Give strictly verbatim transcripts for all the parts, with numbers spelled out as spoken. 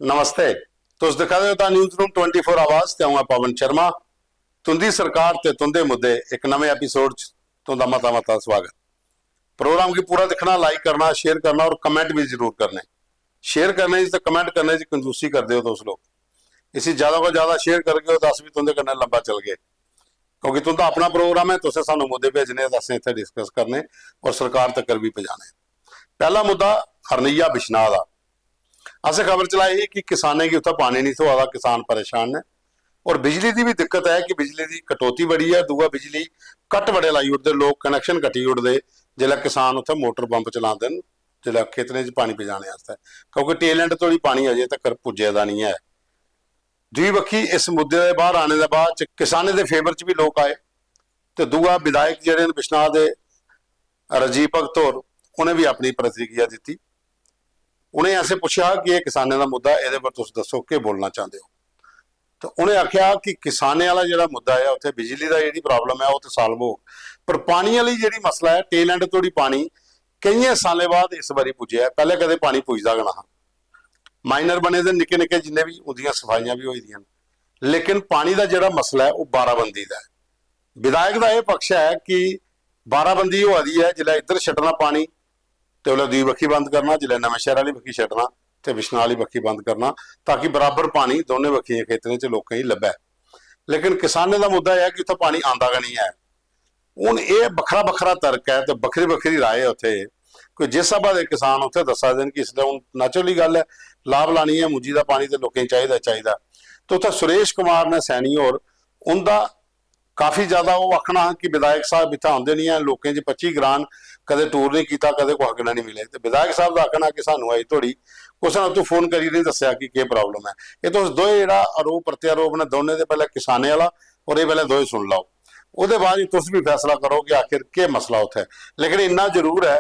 नमस्ते। तुस दिक्खा दे ओ the news room twenty four आवाज ते अ'ऊं आं पवन शर्मा। तुं'दी सरकार ते तुं'दे मुद्दे इक नमें एपिसोड च तुं'दा मता मता स्वागत। प्रोग्राम गी पूरा दिक्खना, लाइक करना, शेयर करना और कमेंट भी जरूर करने। शेयर करने च ते कमेंट करने च कंजूसी करदे ओ तुस लोक। इसी ज्यादा कोला ज्यादा शेयर करगे ओ ते अस बी तुं'दे कन्नै लम्बा चलगे, क्योंकि तुं'दा अपना प्रोग्राम ऐ, तुसें सानू मुद्दे भेजने ते असें इत्थै डिस्कस करने और सरकार तक्कर बी पजाने। पैह्ला मुद्दा हरनिया बिश्नाह दा। असें खबर चलाई ही कि किसानें गी उत्थै पानी निं थ्होआ दा, किसान परेशान न और बिजली दी बी दिक्कत ऐ कि बिजली दी कटौती बड़ी ऐ, दूआ बिजली कट बड़े लाई ओड़दे लोक, कनैक्शन कट्टी ओड़दे जिसलै किसान उत्थै मोटर पंप चलांदे न, जिसलै खेतरें च पानी पजाने आस्तै, क्योंकि टेल एंड धोड़ी पानी अजें तक्कर पुज्जे दा निं ऐ। दूई बक्खी इस मुद्दे दे बाहर आने दे बाद च किसानें दे फेवर च बी लोक आए ते दूआ विधायक जेह्ड़े न बिश्नाह दे, राजीव भगत होर, उ'नें बी अपनी प्रतिक्रिया दित्ती। उ'नें असें पुच्छेआ कि एह् किसानें दा मुद्दा ऐ, एह्दे पर तुस दस्सो केह् बोलना चांह्दे ओ। ते उ'नें आखेआ कि किसानें आह्ला जेह्ड़ा मुद्दा ऐ, उत्थै बिजली दा जेह्ड़ी प्रॉब्लम ऐ, ओह् ते सॉल्व होग, पर पानी आह्ली जेह्ड़ी मसला ऐ, टेल एंड धोड़ी पानी केइयें सालें बाद इस बारी पुज्जेआ ऐ, पैह्लें कदें पानी पुजदा गै नेईं हा। माइनर बने दे निक्के निक्के जिन्ने बी, उं'दियां सफाइयां बी होई दियां न, लेकिन पानी दा जेह्ड़ा मसला ऐ, ओह् बाराबंदी दा ऐ। विधायक दा एह् पक्ष ऐ कि बाराबंदी होआ दी ऐ, जिसलै इद्धर छड्डना पानी ते उसलै दूई बक्खी बंद करना, जिसलै नमें शैह्र आह्ली बक्खी छड्डना ते बिश्नाह आह्ली बक्खी बंद करना, ताकि बराबर पानी दौनें बक्खियें खेतरें च लोकें गी लब्भै। लेकिन किसानें दा मुद्दा एह् ऐ कि उत्थै पानी आंदा गै निं ऐ। हून एह् बक्खरा बक्खरा तर्क ऐ ते बक्खरी बक्खरी राय ऐ उत्थै। कोई जिस स्हाबा दे किसान उत्थै दस्सा दे न कि इसलै हून नैचुरली गल्ल ऐ, लाभ लानी ऐ, मुंजी दा पानी ते लोकें गी चाहिदा, चाहिदा। ते उत्थै सुरेश कुमार ने सैनी होर, उं'दा काफी ज्यादा ओह् आखना हा कि विधायक साहब इत्थै औंदे निं हैन, लोकें च पच्ची ग्रां न, कदें टूर निं कीता, कदें कुसै कन्नै निं मिले। ते विधायक साहब दा आखना कि सानू अजें धोड़ी कुसै ने उत्थूं फोन करियै निं दस्सेआ कि केह् प्रॉब्लम ऐ। एह् तुस दोए जेह्ड़ा आरोप प्रत्यारोप न दौनें दे, पैह्लें किसानें आह्ला और एह् पैह्लें दोए सुन लैओ, ओह्दे बाद च तुस बी फैसला करो कि आखिर केह् मसला उत्थै। लेकिन इन्ना जरूर ऐ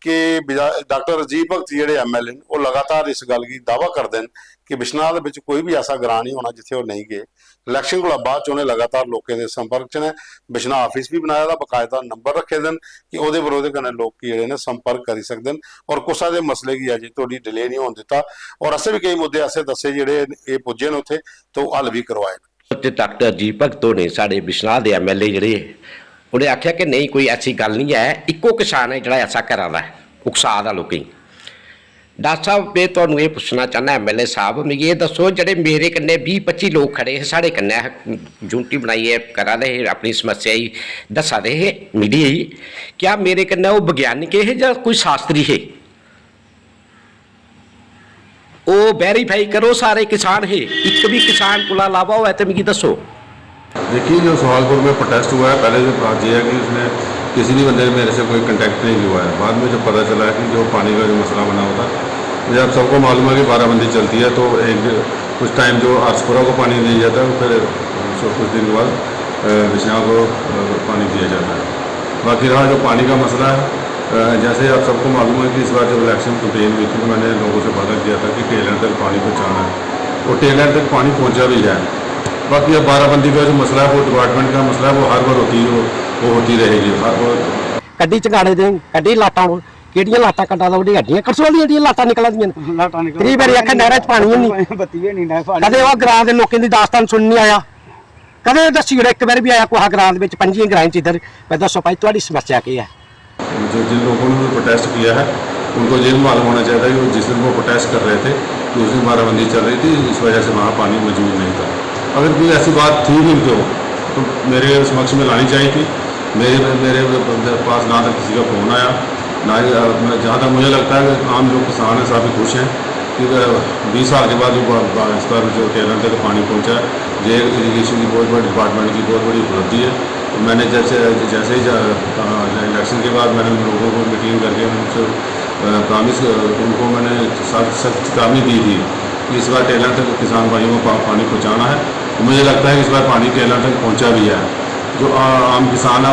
कि विधा-, डाक्टर राजीव भगत जेह्ड़े एमएलए न, ओह् लगातार इस गल्ल गी दावा करदे न कि बिश्नाह दे बिच कोई बी ऐसा ग्रां निं होना जित्थै ओह् नेईं गे। इलैक्शन कोला बाद च उ'नें लगातार लोकें दे संपर्क च न, बिश्नाह आफिस बी बनाए दा, बाकायदा नंबर रक्खे दे न कि ओह्दे पर ओह्दे कन्नै लोक जेह्ड़े न संपर्क करी सकदे न और कुसै दे मसले गी अजें धोड़ी डिले निं होन दित्ता। और असें बी केईं मुद्दे ऐसे दस्से जेह्ड़े एह् पुज्जे न उत्थै ते ओह् हल बी करोआए न। ते डाक्टर राजीव भगत होरें, साढ़े बिश्नाह दे एमएलए जेह्ड़े, उ'नें आखेआ कि नेईं, कोई ऐसी गल्ल निं ऐ, इक्को किसान ऐ जेह्ड़ा ऐसा करा दा ऐ, उकसा दा लोकें गी। डाक्टर साहब, में तुहानू एह् पुच्छना चाह्न्नां, एमएलए साहब, मिगी एह् दस्सो, जेह्ड़े मेरे कन्नै बीह् पच्ची लोक खड़े हे, साढ़े कन्नै यूनिटी बनाइयै करा दे हे, अपनी समस्या गी दस्सा दे हे मीडिया गी, क्या मेरे कन्नै ओह् वैज्ञानिक हे जां कोई शास्त्री हे? ओह् वेरीफाई करो, सारे किसान हे, इक बी किसान कोला इलावा होऐ ते मिगी दस्सो। देखिए, जो सुहागपुर में प्रोटेस्ट हुआ है, पहले जो बात यह है कि उसने किसी भी बंदे ने मेरे से कोई कांटेक्ट नहीं हुआ है। बाद में जब पता चला है कि जो पानी का जो मसला बना हुआ था, जब सबको मालूम है कि बाराबंदी चलती है, तो एक कुछ टाइम जो आरसपुरा को पानी दिया जाता है, फिर कुछ दिन बाद बिश्नाह को पानी दिया जाता है। बाकी रहा जो पानी का मसला है, जैसे आप सबको मालूम है कि इस बार जब इलेक्शन कैंपेन हुई थी, तो मैंने लोगों से वादा किया था कि टेल एंड तक पानी पहुंचाना है, और टेल एंड तक पानी पहुंचा भी है। बाकी अब बाराबंदी का जो मसला है, वो डिपार्टमेंट का मसला है, वो हर बार होती, वो होती रहेगी, हर बार। कड्डी चंगाड़े दे, कड्डी लाटां, केह्ड़ियां लाटां कड्डा दा, ओह्दी हड्डियां, करसोलियां दियां लाटां निकला दियां न। त्रीह् बारी आखेआ, नैह्रा च पानी गै निं। कदें ओह् ग्रां दे लोकें दी दास्तान सुनन निं आया, कदें दस्सी ओड़े, इक बारी बी आया कुसै ग्रां दे बिच, पंजियें ग्राएं च इद्धर, भाई दस्सो भाई, तुआढ़ी समस्या केह् ऐ? जो जिन लोगों ने प्रोटेस्ट किया है, उनको ये भी मालूम होना चाहिए कि वो जिस दिन वो प्रोटेस्ट कर रहे थे, तो उस दिन बाराबंदी चल रही थी, इस वजह से वहाँ पानी मौजूद नहीं था। अगर कोई ऐसी बात थी भी उनके हो, तो मेरे समक्ष में लानी चाहिए थी। मेरे मेरे पास ना तो किसी का फ़ोन आया, ना ही, जहाँ तक मुझे लगता है कि आम जो किसान हैं, सभी खुश हैं कि बीस साल के बाद जो इस पर जो टेल एंड तक पानी पहुँचा है, ये इरीगेशन की बहुत बड़ी, डिपार्टमेंट की बहुत बड़ी उपलब्धि है। तो मैंने जैसे जैसे ही इलेक्शन के बाद मैंने उन लोगों को मीटिंग करके उनसे प्रॉमिस, उनको मैंने सख्त चेतावनी दी थी कि इस बार टेल एंड तक किसान भाइयों को पानी पहुँचाना है। तो मुझे लगता है कि इस बार पानी टेल एंड तक पहुँचा भी है। जो आम किसान है,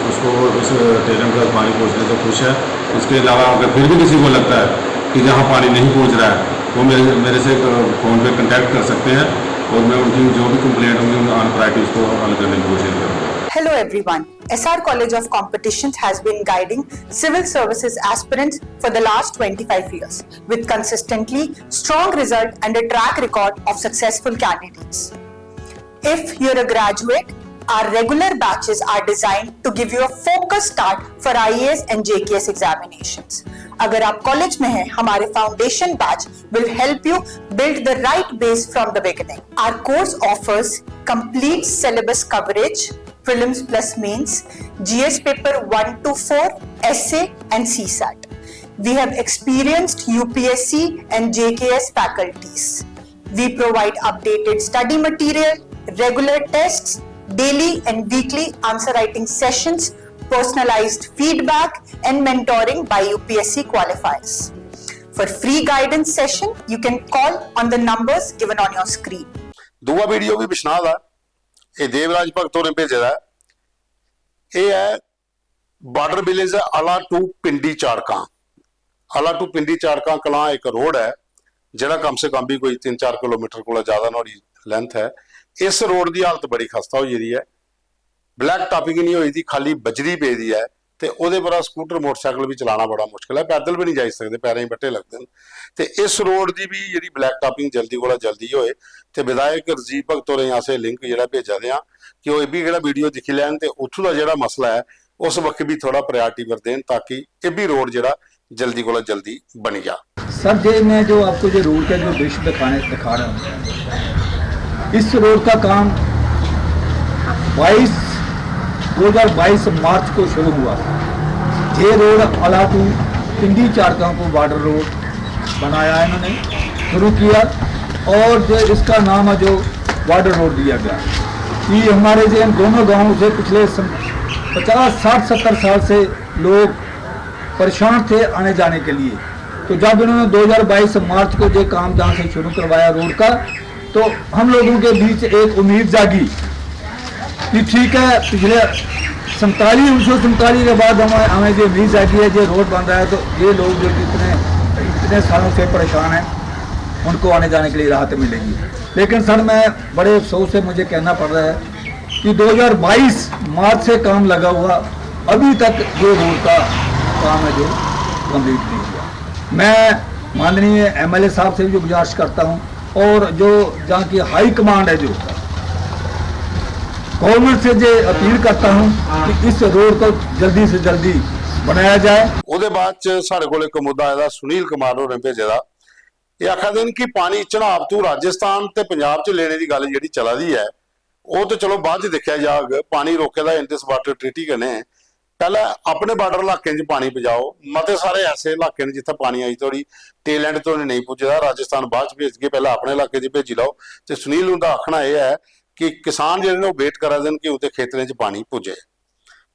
उसको इस टेल एंड तक पानी पहुँचने से खुश है। इसके अलावा अगर फिर भी किसी को लगता है कि जहाँ पानी नहीं पहुँच रहा है, वो मेरे मेरे से फ़ोन पे कॉन्टैक्ट कर सकते हैं और मैं उनकी जो भी कंप्लेंट होंगी, उन ऑन प्रायोरिटी उसको हल करने की कोशिश करूँगा। Hello everyone. S R College of Competitions has been guiding civil services aspirants for the last twenty-five years with consistently strong result and a track record of successful candidates. If you're a graduate, our regular batches are designed to give you a focused start for I A S and J K S examinations. अगर आप college में हैं, हमारे foundation batch will help you build the right base from the beginning. Our course offers complete syllabus coverage, prelims plus mains, G S paper one to four, essay and C sat. We have experienced U P S C and J K S faculties. We provide updated study material, regular tests, daily and weekly answer writing sessions, personalized feedback, and mentoring by U P S C qualifiers. For free guidance session, you can call on the numbers given on your screen. दूआ video भी बिश्नाह दा, एह् देवराज भगत होरें भेजे दा ऐ। एह् ऐ बार्डर विलेज आला टू पिंडी चाड़कां। आला टू पिंडी चाड़कां कलां इक रोड ऐ, जेह्ड़ा कम से कम भी कोई तिन्न चार किलोमीटर कोला ज्यादा नुहाड़ी लेंथ ऐ। इस रोड दी हालत बड़ी खस्ता होई गेदी ऐ। ब्लैक टापिंग निं होई दी, खाली बजरी पेदी ऐ ते ओह्दे परा स्कूटर मोटरसाइकल बी चलाना बड़ा मुश्कल ऐ, पैदल बी निं जाई सकदे, पैरें गी बट्टे लगदे न। ते इस रोड दी बी जेह्ड़ी ब्लैक टापिंग जल्दी कोला जल्दी होए ते विधायक राजीव भगत होरें गी अस एह् लिंक जेह्ड़ा भेजा दे आं कि ओह् एह् बी जेह्ड़ा वीडियो दिक्खी लैन ते उत्थूं दा जेह्ड़ा मसला ऐ उस बक्खी बी थोह्ड़ा प्रायोरिटी पर देन, ताकि एह् बी रोड जेह्ड़ा जल्दी कोला जल्दी बनी जा। सर, ये मैं जो आपको ये रोड का जो दृश्य दिखाने दिखा रहा हूँ, इस रोड का काम बाईस, दो हज़ार बाईस मार्च को शुरू हुआ। ये रोड आला टू पिंडी चाड़कां को बॉर्डर रोड बनाया इन्होंने, शुरू किया, और जो इसका नाम है जो बॉर्डर रोड दिया गया। ये हमारे जो इन दोनों गाँव से पिछले सम-, पचास, साठ, सत्तर साल से लोग परेशान थे आने जाने के लिए। तो जब इन्होंने दो हज़ार बाईस मार्च को ये काम जहाँ से शुरू करवाया रोड का, तो हम लोगों के बीच एक उम्मीद जागी कि ठीक है, पिछले सैंतालीस, उन्नीस सौ सैंतालीस के बाद हम, हमें ये उम्मीद जागी है, ये रोड बन रहा है, तो ये लोग जो कि इतने, इतने सालों से परेशान हैं, उनको आने जाने के लिए राहत मिलेगी। लेकिन सर, मैं बड़े अफसोस से मुझे कहना पड़ रहा है कि दो हज़ार बाईस मार्च से काम लगा हुआ, अभी तक ये रोड का काम है जो कंप्लीट नहीं हुआ। मैं माननीय एमएलए साहब से भी गुजारिश करता हूँ और जो जहाँ की हाई कमांड है जो गवर्नमेंट से ये अपील करता हूँ कि इस रोड को जल्दी से जल्दी बनाया जाए। ਉਹਦੇ ਬਾਅਦ ਚ ਸਾਡੇ ਕੋਲ ਇੱਕ ਮੁੱਦਾ ਆਇਆ, ਸੁਨੀਲ ਕੁਮਾਰ ਹੋਰਾਂ ਨੇ ਭੇਜੇ ਦਾ। ਇਹ ਆਖਦੇ ਨੇ ਕਿ ਪਾਣੀ ਚਨਾਬ ਤੋਂ ਰਾਜਸਥਾਨ ਤੇ ਪੰਜਾਬ ਚ ਲੈਣੇ ਦੀ ਗੱਲ ਜਿਹੜੀ ਚਲਾ ਦੀ ਹੈ, ਉਹ ਤੇ ਚਲੋ ਬਾਅਦ ਚ ਦੇਖਿਆ ਜਾਗ। ਪਾਣੀ ਰੋਕੇ ਦਾ ਇੰਡਸ ਵਾਟਰ ਟ੍ਰੀਟੀ ਕਨੇ, ਪਹਿਲਾਂ ਆਪਣੇ ਬਾਰਡਰ ਇਲਾਕੇ ਚ ਪਾਣੀ ਪਹੁੰਚਾਓ। ਮਤੇ ਸਾਰੇ ਐਸੇ ਇਲਾਕੇ ਨੇ ਜਿੱਥੇ ਪਾਣੀ ਅਜੇ ਥੋੜੀ ਟੇਲ ਐਂਡ ਤੋਂ ਨਹੀਂ ਪੁੱਜਦਾ, ਰਾਜਸਥਾਨ ਬਾਅਦ ਚ ਭੇਜ ਕੇ ਪਹਿਲਾਂ ਆਪਣੇ ਇਲਾਕੇ ਚ ਭੇਜੀ ਲਓ। ਤੇ ਸੁਨੀਲ ਉਹਦਾ ਆਖਣਾ ਇਹ ਹੈ ਕਿ ਕਿਸਾਨ ਜਿਹੜੇ ਨੇ ਉਹ ਵੇਟ ਕਰਾ ਦੇਣ ਕਿ ਉਹਦੇ ਖੇਤਰਾਂ ਚ ਪਾਣੀ ਪੁੱਜੇ।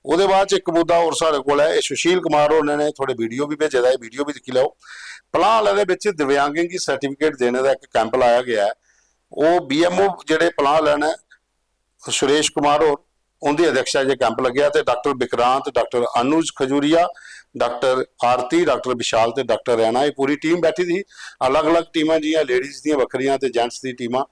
ਉਹਦੇ ਬਾਅਦ ਚ ਇੱਕ ਮੁੱਦਾ ਹੋਰ ਸਾਡੇ ਕੋਲ ਹੈ, ਇਹ ਸੁਸ਼ੀਲ ਕੁਮਾਰ ਹੋਰਾਂ ਨੇ ਥੋੜੇ ਵੀਡੀਓ ਵੀ ਭੇਜੇ ਦਾ, ਇਹ ਵੀਡੀਓ ਵੀ ਦਿਖੀ ਲਓ। ਪਲਾਹ ਵਾਲੇ ਦੇ ਵਿੱਚ ਦਿਵਿਆਂਗਾਂ ਦੀ ਸਰਟੀਫਿਕੇਟ ਦੇਣੇ ਦਾ ਇੱਕ ਕੈਂਪ ਲਾਇਆ ਗਿਆ ਹੈ। ਉਹ ਬੀਐਮਓ ਜਿਹੜੇ ਪਲਾਹ ਵਾਲੇ ਨੇ, ਸੁਰੇਸ਼ ਕੁਮਾਰ ਹੋਰਾਂ ਦੀ ਅਧਿਕਸ਼ਤਾ 'ਚ ਕੈਂਪ ਲੱਗਿਆ ਤੇ doctor Vikrant, doctor Anuj Khajuria, doctor Aarti, doctor Vishal ਤੇ ਡਾਕਟਰ ਰੈਣਾ, ਇਹ ਪੂਰੀ ਟੀਮ ਬੈਠੀ ਸੀ। ਅਲੱਗ-ਅਲੱਗ ਟੀਮਾਂ, ਜੀਆਂ ਲੇਡੀਜ਼ ਦੀਆਂ ਵੱਖਰੀਆਂ ਤੇ ਜੈਂਟਸ ਦੀ ਟੀਮਾਂ,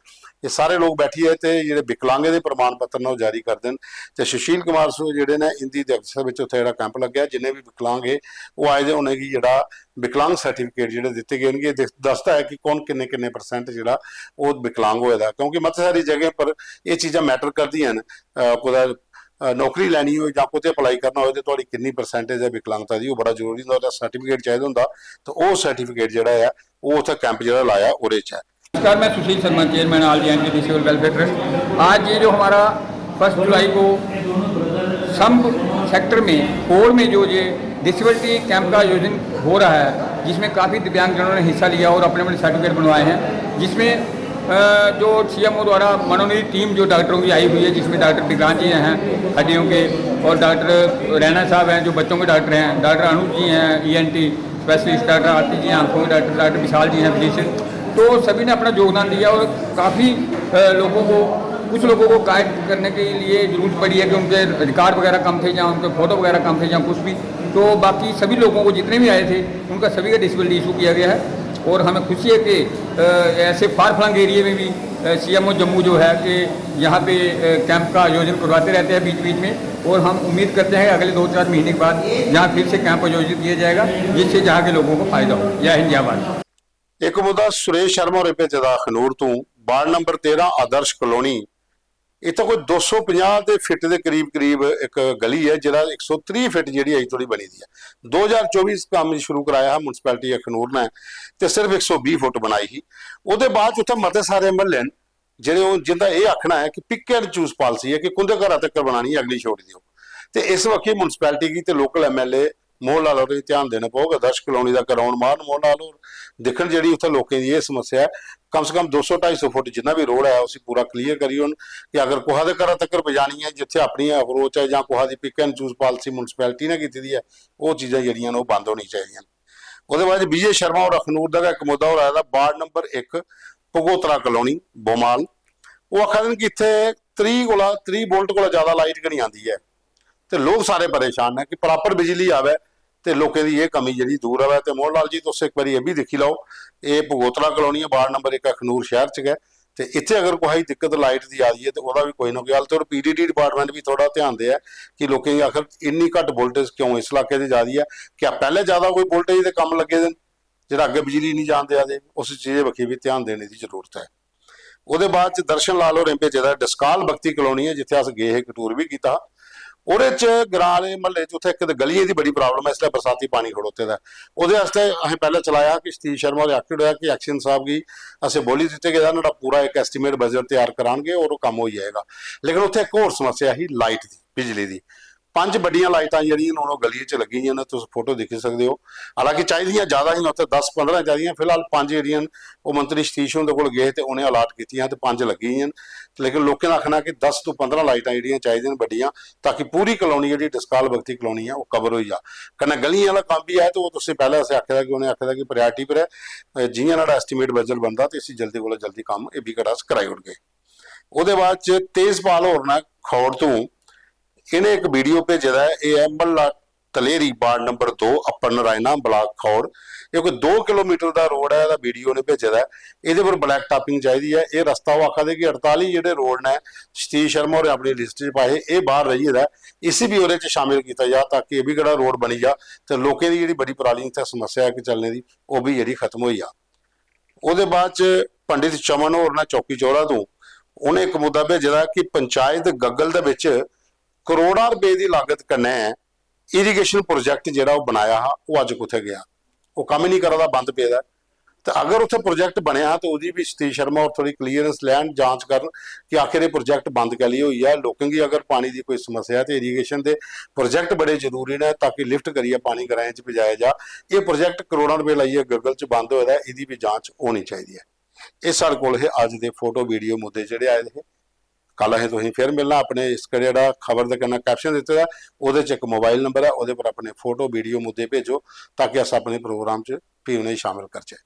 ਇਹ ਸਾਰੇ ਲੋਕ ਬੈਠੇ ਹੈ ਤੇ ਜਿਹੜੇ ਵਿਕਲਾਂਗੇ ਦੇ ਪ੍ਰਮਾਣ ਪੱਤਰ ਨੇ ਉਹ ਜਾਰੀ ਕਰ ਦੇਣ। ਤੇ ਸੁਸ਼ੀਲ ਕੁਮਾਰ ਸੂ ਜਿਹੜੇ ਨੇ, ਇਹਦੀ ਅਧਿਕਸ਼ਤਾ ਵਿੱਚ ਉੱਥੇ ਜਿਹੜਾ ਕੈਂਪ ਲੱਗਿਆ, ਜਿੰਨੇ ਵੀ ਵਿਕਲਾਂਗ ਹੈ ਉਹ ਆਏ ਦੇ, ਉਹਨਾਂ ਕੀ ਜਿਹੜਾ ਵਿਕਲਾਂਗ ਸਰਟੀਫਿਕੇਟ ਜਿਹੜੇ ਦਿੱਤੇ ਗਏ ਨੇ, ਇਹ ਦਿਖ- ਦੱਸਦਾ ਹੈ ਕਿ ਕੌਣ ਕਿੰਨੇ ਕਿੰਨੇ ਪਰਸੈਂਟ ਜਿਹੜਾ ਉਹ ਵਿਕਲਾਂਗ ਹੋਇਆ ਦਾ, ਕਿਉਂਕਿ ਮਤ ਸਾਰੀ ਜਗ੍ਹਾ ਪਰ ਇਹ ਚੀਜ਼ਾਂ ਮੈਟਰ ਕਰਦੀਆਂ ਨੇ। ਅਹ, ਕੁਦਾ ਅਹ, ਨੌਕਰੀ ਲੈਣੀ ਹੋਏ ਜਾਂ ਕਿਤੇ ਅਪਲਾਈ ਕਰਨਾ ਹੋਏ ਤੇ ਤੁਹਾਡੀ ਕਿੰਨੀ ਪਰਸੈਂਟੇਜ ਹੈ ਵਿਕਲਾਂਗਤਾ ਦੀ, ਉਹ ਬੜਾ ਜ਼ਰੂਰੀ ਹੁੰਦਾ। ਉਹਦਾ ਸਰਟੀਫਿਕੇਟ ਚਾਹੀਦਾ ਹੁੰਦਾ, ਤਾਂ ਉਹ ਸਰਟੀਫਿਕੇਟ ਜਿਹੜਾ ਆ, ਉਹ ਉੱਥੇ ਕੈਂਪ ਜਿਹੜਾ ਲਾਇਆ, ਉਹਦੇ ਚ ਹੈ। नमस्कार, मैं Sushil Sharma, chairman all India anti disable welfare trust. आज ये जो हमारा फर्स्ट जुलाई को संभ सेक्टर में, कोर में जो ये डिसेबिलिटी कैंप का आयोजन हो रहा है, जिसमें काफ़ी दिव्यांगजनों ने हिस्सा लिया और अपने अपने सर्टिफिकेट बनवाए हैं, जिसमें अ, जो सीएमओ द्वारा मनोनीत टीम जो डॉक्टरों की आई हुई है, जिसमें डॉक्टर विक्रांत जी हैं हड्डियों के, और डॉक्टर रैना साहब हैं जो बच्चों के डॉक्टर हैं, डॉक्टर अनुज जी हैं ईएनटी स्पेशलिस्ट, डॉक्टर आरती जी हैं आंखों के डॉक्टर, डॉक्टर विशाल जी हैं फिजिशियन। तो सभी ने अपना योगदान दिया और काफ़ी लोगों को, कुछ लोगों को गाइड करने के लिए ज़रूरत पड़ी है कि उनके रिकॉर्ड वगैरह कम थे या उनके फ़ोटो वगैरह कम थे या कुछ भी। तो बाकी सभी लोगों को, जितने भी आए थे, उनका सभी का डिसेबिलिटी इशू किया गया है। और हमें खुशी है कि ऐसे फार फ्लंग एरिया में भी सीएमओ जम्मू जो है कि यहाँ पे कैंप का आयोजन करवाते रहते हैं बीच बीच में, और हम उम्मीद करते हैं अगले दो चार महीने के बाद यहाँ फिर से कैंप आयोजित किया जाएगा, जिससे यहाँ के लोगों को फायदा हो। जय हिंद, जय भारत। इक मुद्दा सुरेश शर्मा होरें भेजे दा अखनूर तू, वार्ड नंबर तेरह आदर्श कॉलोनी, इत्थै कोई दो सौ पंजाह दे फिट दे करीब करीब इक गली ऐ, जेह्ड़ा इक सौ त्रीह् फिट जेह्ड़ी अजें धोड़ी बनी दी ऐ। दो ज्हार चौबी च कम्म शुरू कराया हा म्युनिसिपैलिटी अखनूर ने, ते सिर्फ इक सौ बीह् फुट बनाई ही। ओह्दे बाद च उत्थै मते सारे म्हल्ले न जेह्ड़े ओह्, जिंदा एह् आखना ऐ कि पिक एंड चूज पालिसी ऐ कि कुंदे घरा तक्कर बनानी ऐ, अगली छोड़ी देओ। ते इस बक्खी म्युनिसिपैलिटी गी ते लोकल एमएलए मोहन लाल होरें गी ध्यान देना पौग। आदर्श कॉलोनी दा ग्राउंड मारन मोहन लाल होर, दिक्खन जेह्ड़ी उत्थै लोकें दी एह् समस्या ऐ, कम से कम दो सौ ढाई सौ फुट जिन्ना बी रोड ऐ उसी पूरा क्लियर करी ओड़न कि अगर कुसै दे घरा तक्कर पजानी ऐ, जित्थै अपनी अप्रोच ऐ जां कुसै दी pick and choose policy municipality ने कीती दी ऐ, ओह् चीजां जेह्ड़ियां न ओह् बंद होनी चाहिदियां न। ओह्दे बाद विजय शर्मा होर अखनूर दा गै इक मुद्दा होर आए दा, वार्ड नंबर इक भगोत्रा कॉलोनी बोमाल, ओह् आखा दे न कि इत्थै त्रीह् कोला त्रीह् वोल्ट कोला ज्यादा लाइट गै निं आंदी ऐ, ते लोक सारे परेशान न कि प्रापर बिजली आवै ते लोकें दी एह् कमी जेह्ड़ी दूर आवै। ते मोहन लाल जी, तुस इक बारी एह् बी दिक्खी लैओ, एह् भगोत्रा कॉलोनी ऐ, वार्ड नंबर इक अखनूर शैह्र च गै, ते इत्थै अगर कुसै गी दिक्कत लाइट दी आ दी ऐ ते ओह्दा बी कोई ना कोई हल, ते होर पीडीडी डिपार्टमेंट बी थोह्ड़ा ध्यान देऐ कि लोकें गी आखर इन्नी घट्ट वोल्टेज क्यों इस इलाके च जा दी ऐ, क्या पैह्लें ज्यादा कोई वोल्टेज दे कम्म लग्गे दे न जेह्ड़ा अग्गें बिजली निं जान देआ दे, उस चीजै बक्खी बी ध्यान देने दी जरूरत ऐ। ओह्दे बाद च दर्शन लाल होरें भेजे दा डस्काल बख्ती कॉलोनी ऐ, जित्थै अस गे हे, इक टूर बी कीता हा। ओह्दे च ग्रां आह्ले म्हल्ले च उत्थै इक ते गलियें दी बड़ी प्रॉब्लम ऐ, इसलै बरसाती पानी खड़ोते दा ऐ। ओह्दे आस्तै असें पैह्लें चलाया कि सतीश शर्मा होरें आक्खी ओड़ेआ कि एक्शन साहब गी असें बोली दित्ते गेदा, नुहाड़ा पूरा इक एस्टीमेट बजट त्यार करानगे और ओह् कम्म होई जाएगा। लेकिन उत्थै इक होर समस्या ही लाइट दी, बिजली दी। पंज बड्डियां लाइटां जेह्ड़ियां न, ओह् गलियें च लग्गी दियां न, तुस फोटो दिक्खी सकदे ओ। हालांकि चाहिदियां ज्यादा हियां, उत्थै दस पंदरां चाहिदियां, फिलहाल पंज जेह्ड़ियां न, ओह् मंत्री सतीश हुंदे कोल गे ते उ'नें अलाट कीतियां ते पंज लग्गी दियां न। लेकिन लोकें दा आखना कि दस तों पंदरां लाइटां जेह्ड़ियां चाहिदियां न बड्डियां, ताकि पूरी कॉलोनी जेह्ड़ी डस्काल बख्ती कॉलोनी ऐ, ओह् कवर होई जा। कन्नै गलियें आह्ला कम्म बी ऐ, ते ओह् तुसें पैह्लें असें आक्खे दा कि उ'नें आक्खे दा कि प्रायोरिटी पर ऐ, अ, जि'यां नुहाड़ा एस्टीमेट बजट बनदा ते इसी जल्दी कोला जल्दी कम्म एह् बी करा अस कराई ओड़गे। ओह्दे बाद च तेजपाल होर न खौड़ तों, इ'नें इक वीडियो भेजे दा ऐ। एह् ऐ म्हल्ला तलेरी, वार्ड नंबर दो, अप्पर नारायणा, ब्लाक खौड़। एह् कोई दो किलोमीटर दा रोड ऐ, एह्दा वीडियो उ'नें भेजे दा ऐ। एह्दे पर ब्लैक टापिंग चाहिदी ऐ। एह् रस्ता, ओह् आखा दे कि अड़ताली जेह्ड़े रोड न, सतीश शर्मा होरें अपनी लिस्ट च पाए, एह् बाह्र रेही गेदा ऐ, इसी बी ओह्दे च शामिल कीता जा, ताकि एह् बी केह्ड़ा रोड बनी जा ते लोकें दी जेह्ड़ी बड़ी परानी इत्थै समस्या ऐ इक चलने दी, ओह् बी जेह्ड़ी खत्म होई जा। ओह्दे बाद च पंडित चमन होर न चौकी चौरा तों, उ'नें इक मुद्दा भेजे दा कि पंचायत गग्गल दे बिच करोड़ां रपेऽ दी लागत कन्नै इरीगेशन प्रोजेक्ट जेह्ड़ा ओह् बनाया हा, ओह् अज्ज कुत्थै गेआ? ओह् कम्म निं करा दा, बंद पेदा ऐ। ते अगर उत्थै प्रोजेक्ट बनेआ हा ते ओह्दी बी सतीश शर्मा होर थोह्ड़ी क्लीयरेंस लैन, जांच करन कि आखिर एह् प्रोजेक्ट बंद कैह्ली होई ऐ। लोकें गी अगर पानी दी कोई समस्या ऐ ते इरीगेशन दे प्रोजेक्ट बड़े जरूरी न, ताकि लिफ्ट करियै पानी ग्राएं च पजाया जा। एह् प्रोजेक्ट करोड़ां रपेऽ लाइयै गग्गल च बंद होए दा ऐ, एह्दी बी जांच होनी चाहिदी ऐ। एह् साढ़े कोल हे अज्ज दे फोटो वीडियो मुद्दे जेह्ड़े आए दे हे। कल असें तुसेंगी फिर मिलना अपने इस जेह्ड़ा खबर दे कन्नै कैप्शन दित्ते दा ऐ, ओह्दे च इक मोबाइल नंबर ऐ, ओह्दे पर अपने फोटो वीडियो मुद्दे भेजो, ताकि अस अपने प्रोग्राम च फ्ही उ'नेंगी शामिल करचै।